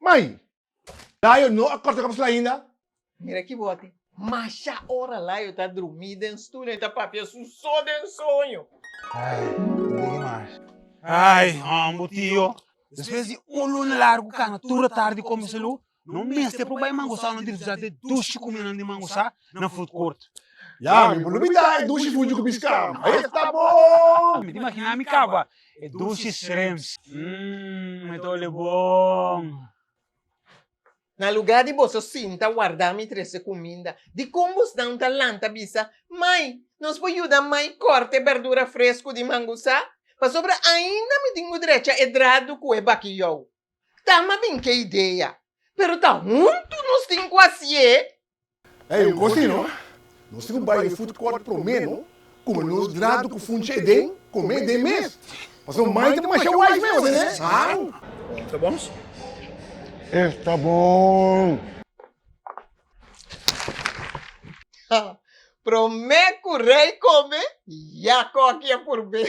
Mai, Layo no a kòrta kapsla ainda? Mira ki boti. Masha ora Layo ta drumí den stul e ta papia su so den soño. Ai, digi mas. Ai, hombo tio. Despues di un luna largu kana tur atardi kome salú, no mester por bai Mangosá no disfrutá di e dushi kumidanan di Mangosá na food court. Ya, mi por lubidá e dushi funchi ku piská. Esta bon! Mi ta imaginá mi kaba e dushi shrimps. Mmm, e ta ole bon. Na lugá di boso sinta warda mi trese kuminda, dikon bosnan ta lanta bisa, Mai, nos por yuda mai kòrta e bèrdura fresku di mangusá? Pasobra ainda mi tin ku drecha e dradu ku e bakiyou. Ta m'a bin ke idea, pero ta huntu nos tin ku hasié. Ey, un kos no, nos tin ku bai den food court promé no, kume nos dradu ku funchi eden, kome eden mes. Pasobra mai ta masha wise mes, bo tende? Haa. Ta bon? Esta bon! Promé ku rei kome, ya kòki a purbé.